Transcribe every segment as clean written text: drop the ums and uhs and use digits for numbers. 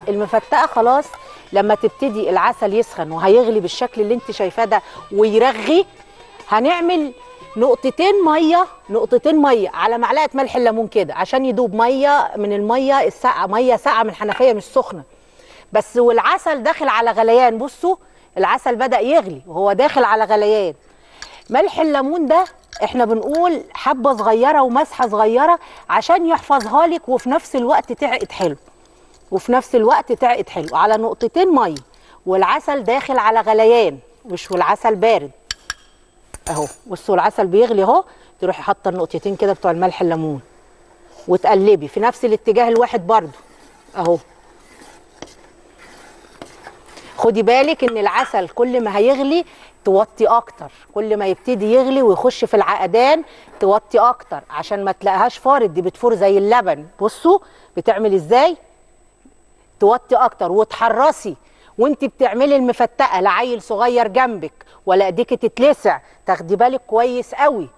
المفتقه خلاص لما تبتدي العسل يسخن وهيغلي بالشكل اللي انت شايفاه ده ويرغي، هنعمل نقطتين مية، نقطتين مية على معلقه ملح الليمون كده عشان يدوب، مية من المية الساقعه، مية ساقعه من الحنفية مش سخنة بس، والعسل داخل على غليان. بصوا العسل بدأ يغلي وهو داخل على غليان. ملح الليمون ده احنا بنقول حبه صغيرة ومسحه صغيرة عشان يحفظها لك، وفي نفس الوقت تعقد حلو، وفي نفس الوقت تعقد حلو على نقطتين مية، والعسل داخل على غليان مش والعسل بارد اهو. بصوا العسل بيغلي اهو، تروحي حاطه النقطتين كده بتوع الملح الليمون وتقلبي في نفس الاتجاه الواحد برده اهو. خدي بالك ان العسل كل ما هيغلي توطي اكتر، كل ما يبتدي يغلي ويخش في العقدان توطي اكتر عشان ما تلاقيهاش فارت، دي بتفور زي اللبن. بصوا بتعمل ازاي، توطي اكتر وتحرصي وانت بتعملي المفتقه، لا عيل صغير جنبك ولا ايديكي تتلسع، تاخدي بالك كويس قوي،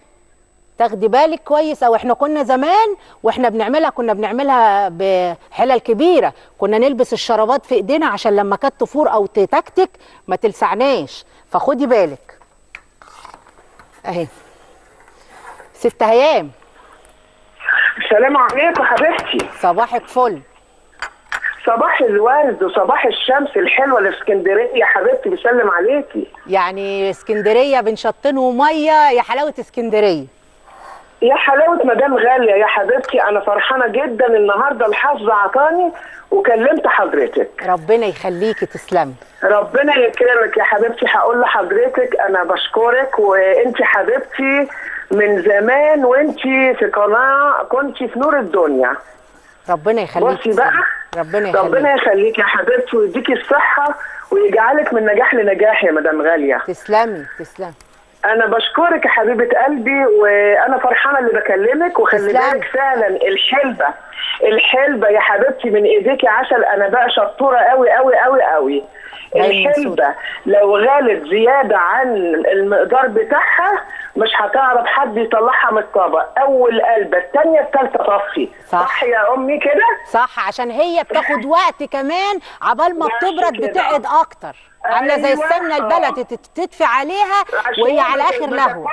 تاخدي بالك كويس. او احنا كنا زمان واحنا بنعملها كنا بنعملها بحلل كبيرة، كنا نلبس الشرابات في ايدينا عشان لما كانت تفور او تتكتك ما تلسعناش، فخدي بالك اهي. ست هيام، السلام عليكم حبيبتي. صباحك فل. صباح الورد وصباح الشمس الحلوة اللي في اسكندرية يا حبيبتي، بسلم عليكي. يعني اسكندرية بنشطن ومية، يا حلاوة اسكندرية، يا حلاوة مدام غالية يا حبيبتي. انا فرحانة جدا النهارده، الحظ عطاني وكلمت حضرتك. ربنا يخليكي، تسلمي. ربنا يكرمك يا حبيبتي. هقول لحضرتك انا بشكرك، وانت حبيبتي من زمان وانت في قناة كنت في نور الدنيا. ربنا يخليكي. بصي بقى، ربنا يخليك، ربنا يخليك يا حبيبتي ويديكي الصحة ويجعلك من نجاح لنجاح يا مدام غالية. تسلمي تسلمي. أنا بشكرك يا حبيبة قلبي، وأنا فرحانة اللي بكلمك. وخلي بالك فعلا الحلبة، الحلبة يا حبيبتي من إيديكي عسل. أنا بقى شطورة قوي قوي قوي قوي. الحلبة لو غالت زيادة عن المقدار بتاعها مش هتعرف حد يطلعها من الطبق. أول قلبة، الثانية، الثالثة طفي. صح يا أمي كده؟ صح، عشان هي بتاخد وقت كمان عبال ما بتبرد بتقعد أكتر. عامله زي السمنة البلدي تدفي عليها وهي على اخر لهو.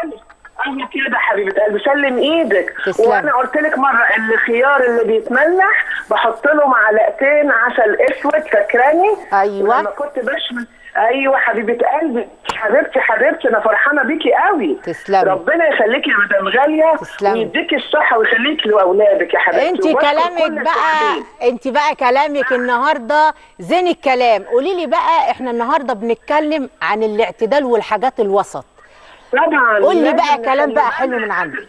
ايوه كده حبيبه قلبي، سلم ايدك. تسلم. وانا قلت لك مرة الخيار اللي بيتملح بحط له معلقتين عسل اسود، فاكراني؟ ايوه لما كنت بشمل. ايوه حبيبه قلبي، حبيبتي حبيبتي، انا فرحانة بيكي قوي. تسلمي، ربنا يخليكي يا مدام غالية. تسلمي، ويديكي الصحة ويخليكي لاولادك يا حبيبتي. انت كلامك بقى، انت بقى كلامك النهارده زين الكلام. قولي لي بقى، احنا النهارده بنتكلم عن الاعتدال والحاجات الوسط. طبعا قولي بقى كلام بقى حلو من عندك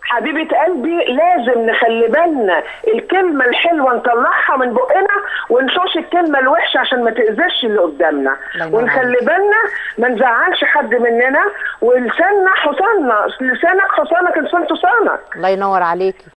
حبيبة قلبي. لازم نخلي بالنا الكلمة الحلوة نطلعها من بقنا ونشوش الكلمة الوحشة عشان ما تأذيش اللي قدامنا، ونخلي بالنا ما نزعلش حد مننا، ولساننا حصاننا، لسانك حصانك، لسان حصانك. الله ينور عليكي.